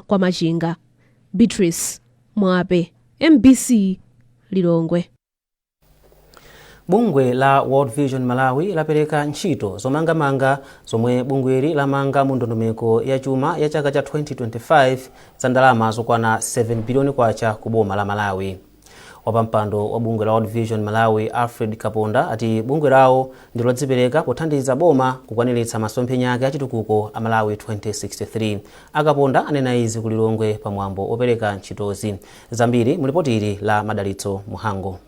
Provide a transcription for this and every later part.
Kwa Machinga. Beatrice Mwape, MBC, Lilongwe. Bungwe la World Vision Malawi lapereka ntchito zomangamanga zomwe bungweli lamanga mu ndondomeko ya chuma ya chaka cha 2025 za ndalama zokwana 7 biliyoni kwacha ku boma la Malawi. Wapampando wa bungwe la World Vision Malawi, Alfred Kaponda, ati bungwe lawo ndi lodzipereka pothandiza boma kukwaniritsa masomphenya ake achitukuko a Malawi 2063. Akaponda anena izi ku Lilongwe pamwambo opereka ntchitozi. Zambiri mulipoti ili la Madalitso Muhango.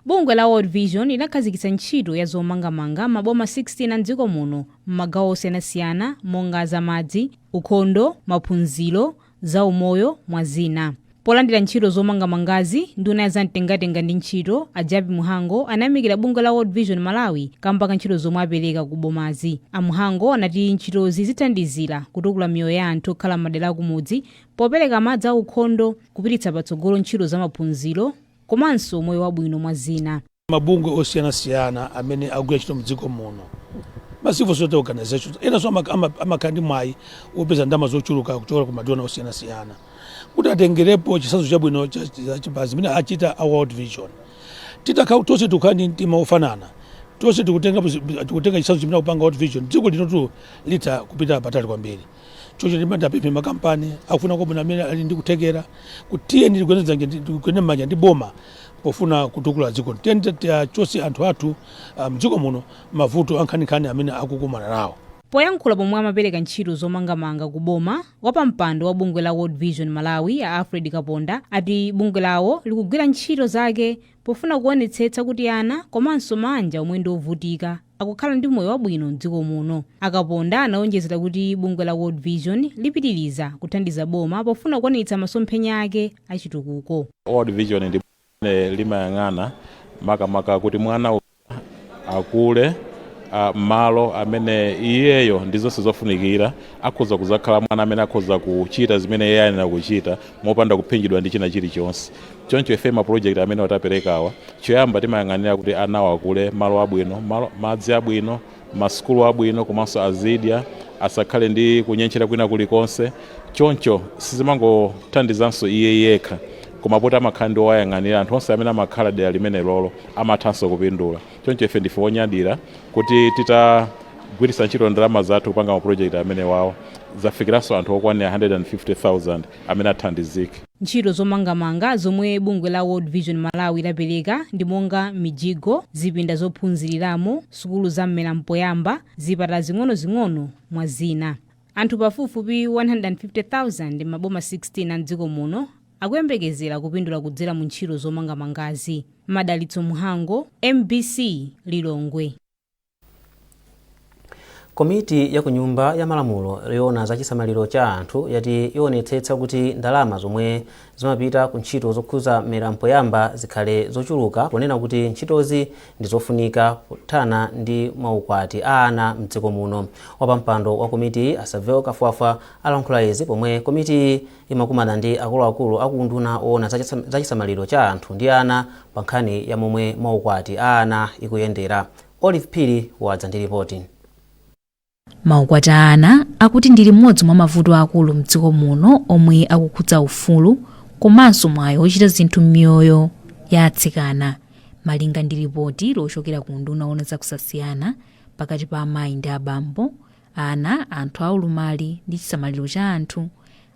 Bungwe la World Vision linakhazikitsa ntchito ya zomangamanga maboma 16 a mdziko muno m'magawo osiyanasiyana monga zamadzi, ukhondo, maphunziro, zaumoyo, mwa zina. Polandira ntchito zomangamangazi, nduna ya zamtengatenga ndi ntchito, a Jappie Mhango, anayamikira bungwe la World Vision Malawi kamba ka ntchito zomwe apereka ku bomazi. A Mhango anati ntchitozi zithandizira kutukula miyoyo ya anthu okhala m'madera akumudzi popereka madzi aukhondo, kupititsa patsogolo ntchito zamaphunziro komanso moyo wabwino, mwa zina. Mabungwe osiyanasiyana amene akugwira ntchito mdziko muno, ma civil society organizations enanso amakhala ndi mwayi wopeza ndalama zochuluka kuchokera ku madona osiyanasiyana, kuti atengerepo chitsanzo chabwino pa zimene achita a World Vision. Titakhala tonse tikukhala ndi mtima wofanana, tonse tikutenga chitsanzo chimene akupanga World Vision, dziko linotu litha kupita patali kwambiri. Choncho ndimapempha makampani akufuna kwabwino amene ali ndi kuthekera kuti tiyeni tigwirane manja ndi boma pofuna kutukula dziko. Tiyeni tiachotse anthu athu mdziko muno mavuto ankhaninkhani amene akukumana nawo. Poyankhula pomwe amapereka ntchito zomangamanga ku boma, wapampando wa bungwe la World Vision Malawi, a Alfred Kaponda, ati bungwe lawo likugwira ntchito zake pofuna kuonetsetsa kuti ana komanso mabanja omwe ndi ovutika akukhala ndi moyo wabwino mdziko muno. Akaponda anawonjezera kuti bungwe la World Vision lipitiriza kuthandiza boma pofuna kukwaniritsa masomphenya ake achitukuko. World Vision ndi limene limayang'ana makamaka kuti mwana akule malo amene iyeyo ndi zonse zofunikira, akhoza kuzakhala mwana amene akhoza kuchita zimene iye ayenera kuchita mopanda kuphinjidwa ndi china chilichonse. Choncho ife mapulojekiti amene wataperekawa, choyamba timayang'anira kuti anawo akule malo abwino, malo, madzi abwino, masukulu abwino, komanso azidya, asakhale ndi kunyentchera kwina kulikonse. Choncho sizimangothandizanso iye yekha, koma poti amakhala ndi owayang'anira, anthu onse amene amakhala dera limene lolo amathanso kupindula. Choncho ife ndife onyadira kuti titagwiritsa ntchito ndalama zathu kupanga mapulojekiti amene wawo, zafikiranso anthu okwanira 150,000 amene athandizike. Ntchito zomangamanga zomwe bungwe la World Vision Malawi lapereka ndi monga mijigo, zipinda zophunziriramo, sukulu za mmera mpoyamba, zipatala zing'ono-zing'ono, mwa zina. Anthu pafupifupi 150,000 m'maboma 16 a mdziko muno akuyembekezera kupindula kudzera mu ntchito zomangamangazi. Madalitso Mhango, MBC, Lilongwe. Komiti ya kunyumba ya malamulo yoona za chisamaliro cha anthu yati ionetsetsa kuti ndalama zomwe zimapita ku ntchito zokhuza mmera mpoyamba zikhale zochuluka, ponena kuti ntchitozi ndi zofunika kuthana ndi maukwati a ana mdziko muno. Wapampando wa komitiyi, Asavel Kafwafwa, alankhula izi pomwe komitiyi imakumana ndi akuluakulu akunduna oona za chisamaliro cha anthu ndi ana pa nkhani ya momwe maukwati a ana ikuyendera. Olive Phiri wadza ndi ripoti. Maukwati a ana akuti ndi limodzi mwa mavuto akulu mdziko muno omwe akukhudza ufulu komanso mwayi wochita zinthu m'miyoyo ya atsikana. Malinga ndi ripoti lochokera ku unduna woona zakusasiyana pakati pa amayi ndi abambo, ana, anthu aulumali ndi chisamaliro cha anthu,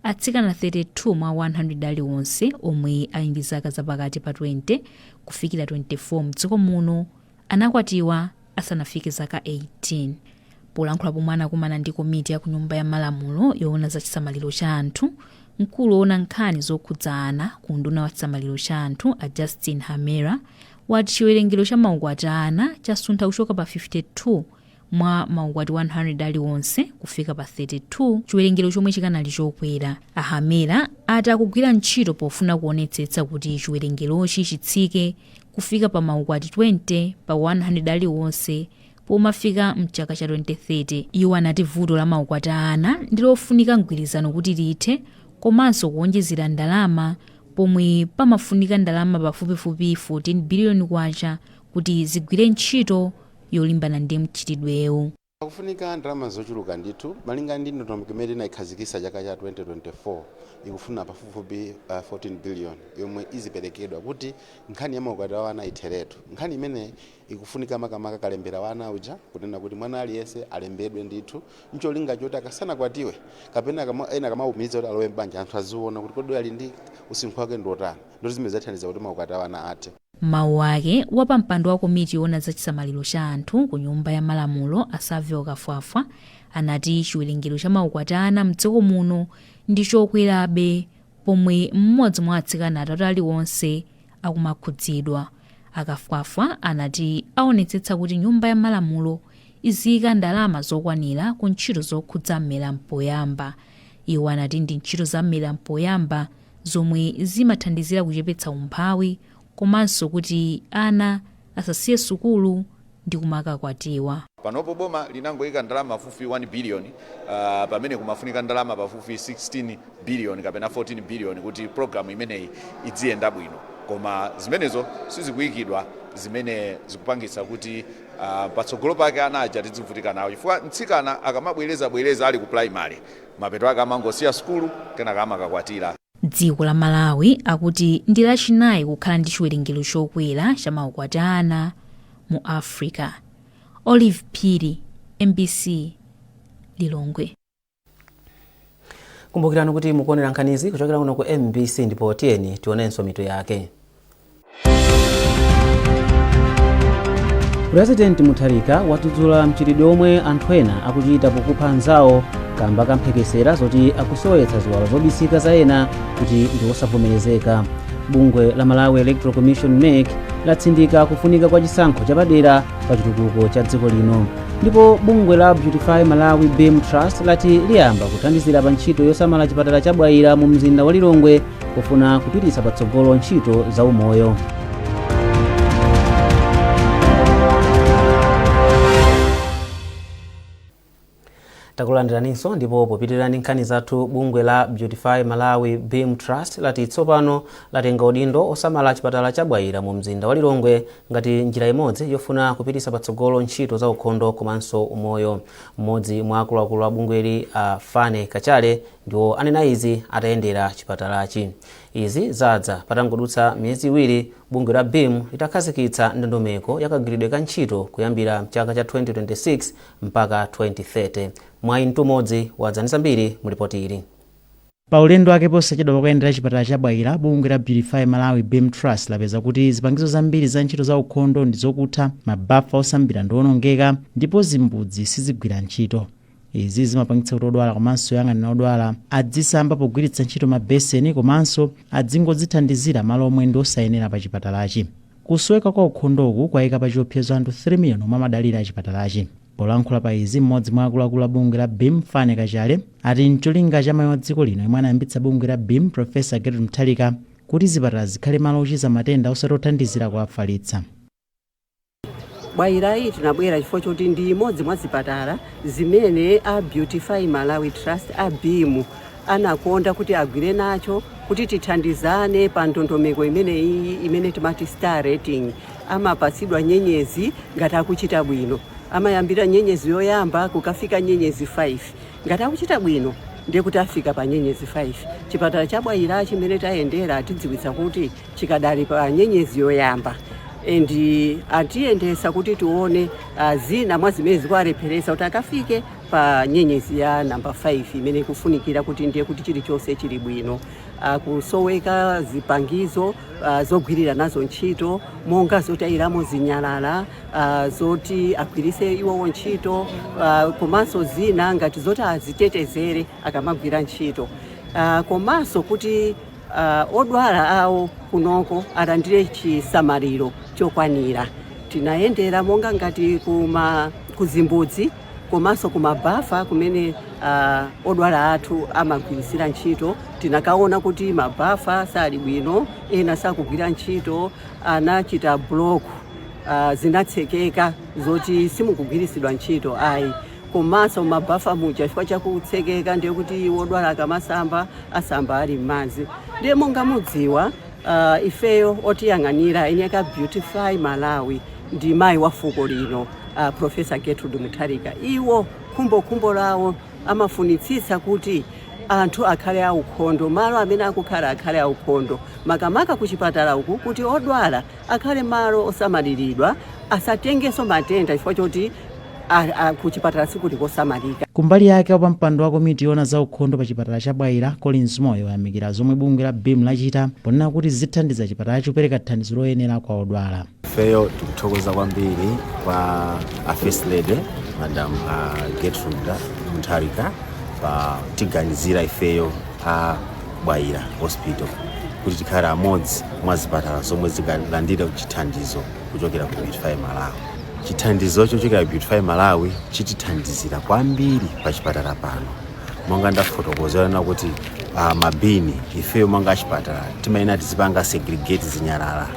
atsikana 32 mwa 100 aliwonse omwe ali ndi zaka zapakati pa 20 kufikira 24 mdziko muno anakwatiwa asanafike zaka 18. Polankhula pomwe anakumana ndi komiti ya kunyumba ya malamulo yoona za chisamaliro cha anthu, mkulu woona nkhani zokhudza ana ku unduna wa chisamaliro cha anthu, a Justin Hamera, wati chiwerengero cha maukwati a ana chasuntha kuchoka pa 52 mwa maukwati 100 aliwonse kufika pa 32, chiwerengero chomwe chikanali chokwera. A Hamera ati akugwira ntchito pofuna kuonetsetsa kuti chiwerengerochi chitsike kufika pa maukwati 20 pa 100 aliwonse pomafika mchaka cha 2030. Iwo anati vuto la maukwati a ana ndi lofunika mgwirizano kuti lithe, komanso kuwonjezera ndalama, pomwe pamafunika ndalama pafupifupi 14 biliyoni kwacha kuti zigwire ntchito yolimbana ndi mchitidwewu. Pakufunika ndalama zochuluka ndithu. Malinga ndi ndondomeko imene tinayikhazikitsa chaka cha 2024, ikufuna pafupifupi 14 billion yomwe iziperekedwa kuti nkhani ya maukwati wa ana itheretu. Nkhani imene ikufunika makamaka kalembera wa ana uja, kunena kuti mwana aliyense alembedwe ndithu, ncholinga choti akasanakwatiwe kapena ena akamaumiza kuti alowe mbanja, anthu aziona kuti kodi ali ndi usinkhu wake ndi otani. Ndoti zimene zathandiza kuti maukwati wa ana athe. Mawu ake, wapampando wa komiti yoona za chisamaliro cha anthu ku Nyumba ya Malamulo, a Savio Kafwafwa, anati chiwerengero cha maukwati ana mdziko muno ndi chokwerabe, pomwe mmodzi mwa atsikana atatu aliwonse akumakhudzidwa. A Kafwafwa anati aonetsetsa kuti Nyumba ya Malamulo iziyika ndalama zokwanira ku ntchito zokhudza mmera mpoyamba. Iwo anati ndi ntchito za mmera mpoyamba zomwe zimathandizira kuchepetsa umphawi komanso kuti ana asasiye sukulu ndi kumakakwatiwa. Panopo boma linangoyika ndalama pafupi 1 billion, pamene kumafunika ndalama pafupi 16 billion kapena 14 billion kuti programu imeneyi idziyenda bwino, koma zimenezo sizikuyikidwa, zimene zikupangitsa kuti patsogolo pake ana aja tidzivutika nawo, chifukwa mtsikana akamabwereza bwereza ali ku primary, mapeto ake amangosiya sukulu, kenaka amakakwatira. Dziko la Malawi akuti ndi lachinayi kukhala ndi chiwerengero chokwera cha maukwati ana mu Africa. Olive Phiri, MBC, Lilongwe. Kumbukirani kuti mukuonera nkhanizi kuchokera kuno ku MBC, ndipo tiyeni tionenso mitu yake. Purezidenti Mutharika wadzudzula mchitidwe omwe anthu ena akuchita pokupha anzawo kamba kamphekesera zoti akusowetsa ziwalo zobisika za ena kuti ndi osavomerezeka. Bungwe la Malawi Electoral Commission, MEC, latsindika kufunika kwa chisankho chapadera pa chitukuko cha dziko lino. Ndipo bungwe la Beautify Malawi BEAM Trust lati liyamba kuthandizira pa ntchito yosamala chipatala cha Bwaila mu mzinda wa Lilongwe pofuna kupititsa patsogolo ntchito za umoyo. Takulandiraninso, ndipo popitirira ndi nkhani zathu, bungwe la Beautify Malawi BEAM Trust lati tsopano latenga udindo osamala chipatala cha Bwaila mu mzinda wa Lilongwe ngati njira imodzi yofuna kupititsa patsogolo ntchito za ukhondo komanso umoyo. Mmodzi mwa akuluakulu a bungweli, a Fane Kachale, ndiwo anena izi atayendera chipatalachi. Izi zadza patangodutsa miyezi 2 bungwe la BEAM litakhazikitsa ndondomeko yakagwiridwe ka ntchito kuyambira mchaka cha 2026 mpaka 2030. Mwayi Mtumodzi wadza ndi zambiri mu ripoti ili. Pa ulendo wake posachedwa pakuyendera chipatala cha Bwaila, bungwe la Beautify Malawi BEAM Trust lapeza kuti zipangizo zambiri za ntchito za ukhondo ndi zokutha, mabafa osambira ndi owonongeka, ndipo zimbudzi sizigwira ntchito. Izi zimapangitsa kuti odwala komanso oyang'anira odwala adzisamba pogwiritsa ntchito mabeseni komanso adzingodzithandizira malo omwe ndi osayenera pa chipatalachi. Kusoweka kwa ukhondoku kwayika pa chiopsezo anthu 3 million omwe amadalira chipatalachi. Polankhula pa izi, mmodzi mwa akuluakulu a bungwe la BEAM, Fane Kachale, ati ncholinga cha mayi wa dziko lino yemwe anayambitsa bungwe la BEAM, Professor Gertrude Mutharika, kuti zipatala zikhale malo ochiza matenda osati othandizira kuwafalitsa. Bwailayi tinabwera chifukwa choti ndi imodzi mwa zipatala zimene a Beautify Malawi Trust, a BEAM, anakonda kuti agwire nacho kuti tithandizane pa ndondomeko imeneyi imene timati star rating. Amapatsidwa nyenyezi ngati akuchita bwino, amayambira nyenyezi yoyamba kukafika nyenyezi 5. Ngati akuchita bwino ndiye kuti afika pa nyenyezi 5. Chipatala cha Bwaila chimene tayendera atidziwitsa kuti chikadali pa nyenyezi yoyamba, and atiyendesa kuti tione zina mwa zimene zikuwalepheresa kuti akafike pa nyenyezi ya namba 5 imene ikufunikira kuti ndiye kuti chilichonse chili bwino. Kusoweka zipangizo zogwirira nazo ntchito, monga zotayiramo zinyalala, zoti agwirise iwowo ntchito, komanso zina ngati zoti azitetezere akamagwira ntchito, komanso kuti odwala awo kunoko alandire chisamaliro chokwanira. Tinayendera monga ngati kuma kuzimbudzi komanso kumabafa kumene odwala athu amagwirisira ntchito. Tinakaona kuti mabafa sali bwino, ena sakugwira ntchito, anachita block, zinatsekeka zoti simukugwirisidwa ntchito ayi. Komanso mabafa muja, chifukwa chakutsekeka, ndiye kuti wodwala akamasamba asamba ali m'madzi. Ndiye monga mudziwa, ifeyo otiyang'anira eni aka Beautify Malawi ndi mayi wa fuko lino. Professor Gertrude Mutharika, iwo khumbokhumbo lawo amafunitsitsa kuti anthu akhale aukhondo, malo amene akukhala akhale aukhondo, makamaka kuchipatala uku, kuti odwala akhale malo osamaliridwa, asatengenso matenda chifukwa choti kuchipatala sikuti kosamalika. Kumbali yake, wapampando wa komiti yoona za ukhondo pa chipatala cha Bwaila, Collins Moyo, wayamikira zomwe bungwe la BEAM lachita, ponena kuti zithandiza chipatala chopereka thandizo loyenera kwa odwala. Ifeyo tikuthokoza kwambiri kwa a First Lady, Madam Gertrude Mutharika, pa tiganizira ifeyo a Bwaila Hospital kuti tikhale amodzi mwa zipatala zomwe zingalandire chithandizo kuchokera ku Beautify Malawi. Chithandizo chochokera ku Beautify Malawi chitithandizira kwambiri pa chipatala pano, monga ndafotokozerana kuti mabini, ifeyo monga achipatala timayenera tizipanga segregate zinyalala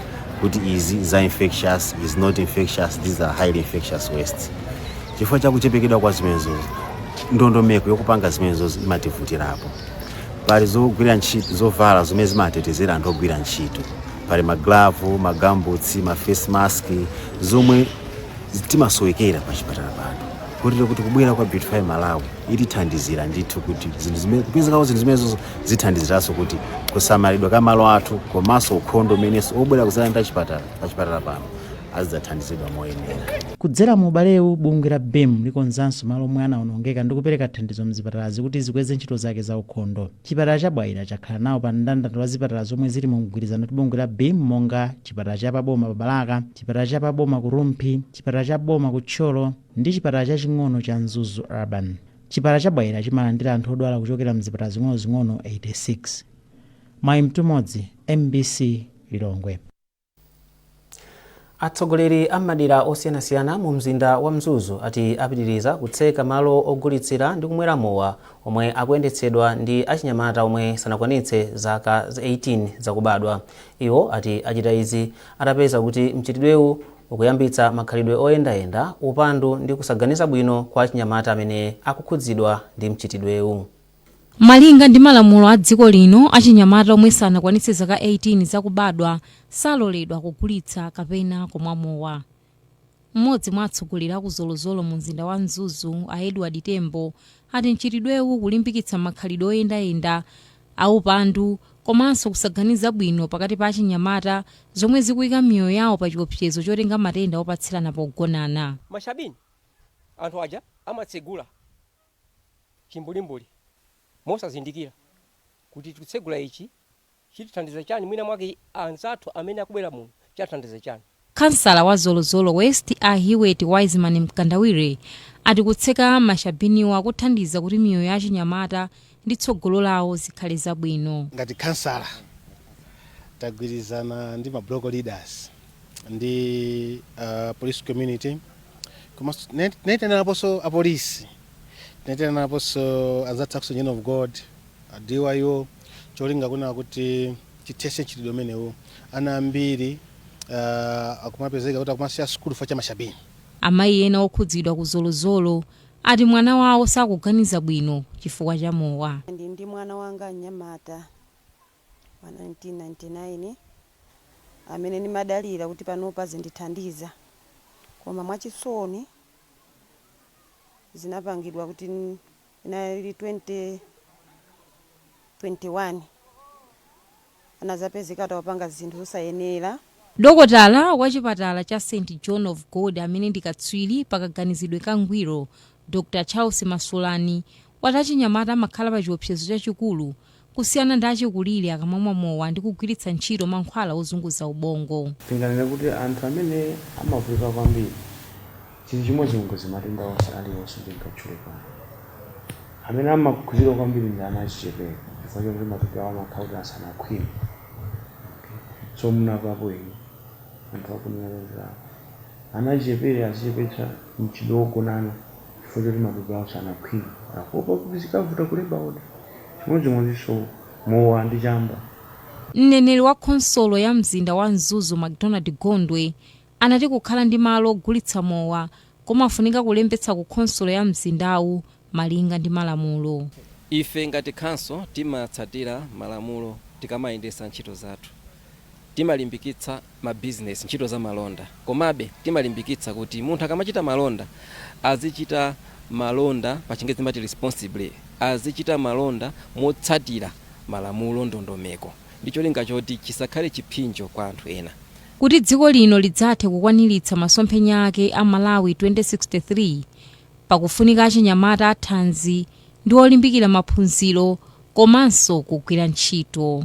kuti izi za infectious, is not infectious, these are highly infectious waste. Chifukwa chakuchepekedwa kwa zimenezozo, ndondomeko yokupanga zimenezozo imativutirapo. Pali zogwira ntchito, zovala zomwe zimatetezera anthu ogwira ntchito, pali maglavu, magumboots, ma face mask, zomwe timasowekera pa chipatala pano, kotero kuti kubwera kwa Beautify Malawi itithandizira ndithu kuti zinthu zimene kupezekawo zinthu zimenezo zithandiziranso kuti kusamalidwa ka malo athu komanso ukhondo umenenso obwera kuzalandira chipatala pa chipatala pano azidzathandizidwa moyenera. Kudzera mu ubalewu, bungwe la BEAM likonzanso malo omwe anawonongeka ndi kupereka thandizo mzipatalazi kuti zikweze ntchito zake za ukhondo. Chipatala cha Bwaila chakhala nawo pa mndandanda wa zipatala zomwe zili mu mgwirizano ndi bungwe la BEAM, monga chipatala cha paboma pa Balaka, chipatala cha paboma ku Rumphi, chipatala cha boma ku Thyolo ndi chipatala chaching'ono cha Mzuzu Urban. Chipatala cha Bwaila chimalandira anthu odwala kuchokera mzipatala zing'onozing'ono 86. Mwayi Mtumodzi, MBC, Lilongwe. Atsogoleri a madera osiyanasiyana mu mzinda wa Mzuzu ati apitiriza kutseka malo ogulitsira ndi kumwera mowa omwe akuyendetsedwa ndi achinyamata omwe sanakwanitse zaka 18 zakubadwa. Iwo ati achita izi atapeza kuti mchitidwewu ukuyambitsa makhalidwe oyendayenda, upandu ndi kusaganiza bwino kwa achinyamata amene akukhudzidwa ndi mchitidwewu. Malinga ndi malamulo a dziko lino, achinyamata omwe sanakwanitse zaka 18 zakubadwa saloledwa kugulitsa kapena kumwa mowa. Mmodzi mwa atsogoleri aku Zolozolo mu mzinda wa Mzuzu, a Edward Tembo, ati mchitidwewu kulimbikitsa makhalidwe oyendayenda, aupandu komanso kusaganiza bwino pakati pa achinyamata, zomwe zikuyika miyoyo yawo pa chiopsezo chotenga matenda opatsirana pogonana. Mashebini anthu aja amatsegula chimbulimbuli mosazindikira kuti tikutsegula ichi chitithandiza chani, mwina mwake anzathu amene akubwera muno chathandiza chani. Kansala wa Zolozolo West, a Hewet Wiseman Mkandawire, ati kutseka mashabiniwa kuthandiza kuti miyoyo ya achinyamata ndi tsogolo lawo zikhale zabwino. Ngati kansala tagwirizana ndi ma block leaders ndi police community, komanso tinaitaniraponso apolisi, tinaitaniraponso anzathu aku St John of God, a DYO, cholinga kunena kuti tithetse mchitidwe umenewu. Ana ambiri akumapezeka kuti akumasiya sukulu chifukwa cha mashabini. Amayi ena okhudzidwa ku Zolozolo ati mwana wawo sakuganiza bwino chifukwa cha mowa. Ndi mwana wanga mnyamata wa 1999 amene ndimadalira kuti panopa zindithandiza, koma mwachisoni zinapangidwa kuti inali 2021 anazapezeka atawapanga zinthu zosayenera. Dokotala wa chipatala cha St John of God amene ndi katswiri pakaganizidwe kangwiro, Dr Charles Masulani, wati achinyamata amakhala pa chiopsezo chachikulu kusiyana ndi achikulire akamamwa mowa ndi kugwiritsa ntchito mankhwala ozunguza ubongo. Tinganene kuti anthu amene amavutika kwambiri chili chimodzimodzi matenda onse aliwonse tingatchule pano, amene amakhudzidwa kwambiri ndi ana achichepere chifukwa chakuti matupi awo amakhala kuti asanakhwime. So munapapo inu anthu akunena kuti ana achichepere azichepetsa mchitidwe wogonana chifukwa choti matupi awo sanakhwime, akuopa kuti zikavuta kulemba order. Chimodzimodzinso mowa ndi chamba. Mneneri wa khonsolo ya mzinda wa Mzuzu, Macdonald Gondwe, anati kukhala ndi malo ogulitsa mowa kumafunika kulembetsa ku khonsolo ya mzindawu malinga ndi malamulo. Ife ngati council timatsatira malamulo tikamayendesa ntchito zathu. Timalimbikitsa mabizinesi, ntchito za malonda, komabe timalimbikitsa kuti munthu akamachita malonda azichita malonda pa Chingerezi timati responsibly, azichita malonda motsatira malamulo, ndondomeko, ndi cholinga choti chisakhale chipsinjo kwa anthu ena. Kuti dziko lino lidzathe kukwaniritsa masomphenya ake a Malawi 2063, pakufunika achinyamata athanzi ndi olimbikira maphunziro komanso kugwira ntchito.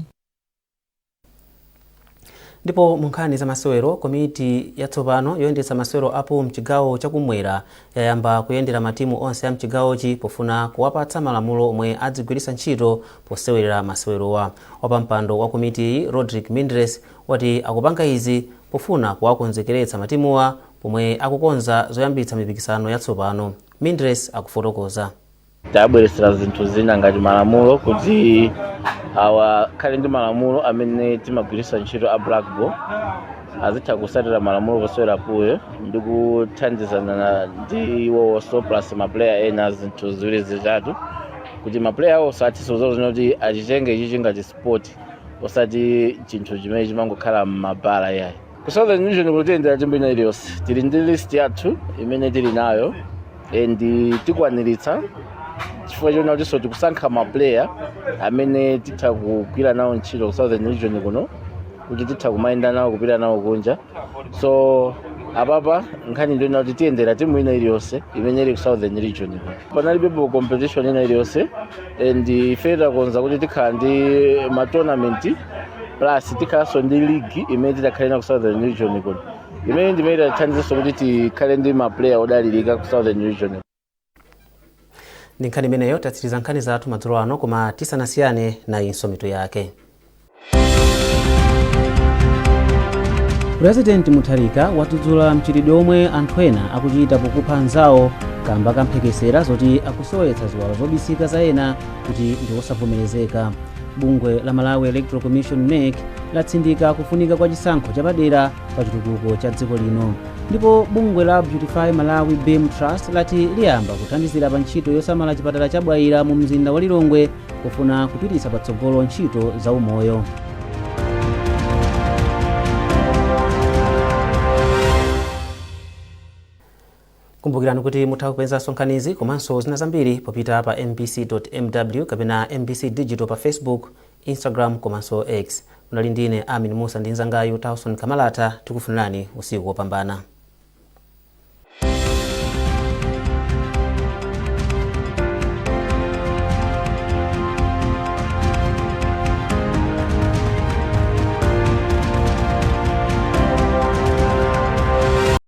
Ndipo mu nkhani za masewero, komiti yatsopano yoyendetsa masewero a pool mchigawo chakumwera yayamba kuyendera matimu onse a mchigawochi pofuna kuwapatsa malamulo omwe adzigwiritsa ntchito posewerera masewerowa. Wapampando wa komitiyi, Rodrick Mindres, wati akupanga izi pofuna kuwakonzekeretsa matimuwa pomwe akukonza zoyambitsa mipikisano yatsopano. Mindres akufotokoza. Tabweretsera zinthu zina ngati malamulo kuti awakhale ndi malamulo amene timagwiritsa ntchito a black ball, azitha kusatira malamulo posewera pool ndi kuthandizana ndi iwowonso plus maplayer ena, zinthu ziwiri zitatu, kuti maplayer awonso athenso kuzoona kuti achitenge ichichi ngati sport, osati chinthu chimene chimangokhala m'mabala yayi. Ku Southern Region kutiyendera timu ina iliyonse, tili ndi list yathu imene tili nayo and tikwaniritsa, chifukwa choona kutinso tikusankha maplayer amene titha kugwira nawo ntchito ku Southern Region kuno, kuti titha kumayenda nawo, kupita nawo kunja. So apapa nkhani ndiona kuti tiyendera timu ina iliyonse imene ili ku Southern Region kuno. Panalibepo competition ina iliyonse and ife takonza kuti tikhala ndi ma tournament plus tikhalanso ndi league imene titakhale nayo ku Southern Region kuno, imene ndimene itathandizenso kuti tikhale ndi maplayer odalirika ku Southern Region. Ndi nkhani imeneyo tatsiriza nkhani zathu madzulo ano, koma tisanasiyane, nayinso mitu yake. Purezidenti Mutharika wadzudzula mchitidwe omwe anthu ena akuchita pokupha anzawo kamba kamphekesera zoti akusowetsa ziwalo zobisika za ena kuti ndi osavomerezeka. Bungwe la Malawi Electoral Commission, MEC, latsindika kufunika kwa chisankho chapadera pa chitukuko cha dziko lino. Ndipo bungwe la Beautify Malawi BEAM Trust lati liyamba kuthandizira pa ntchito yosamala chipatala cha Bwaila mu mzinda wa Lilongwe pofuna kupititsa patsogolo ntchito za umoyo. Kumbukirani kuti mutha kupezanso nkhanizi komanso zina zambiri popita pa mbc.mw kapena MBC Digital pa Facebook, Instagram komanso X. Munali ndine Amin Musa ndi mnzangayu Tawson Kamalata. Tikufunirani usiku wopambana.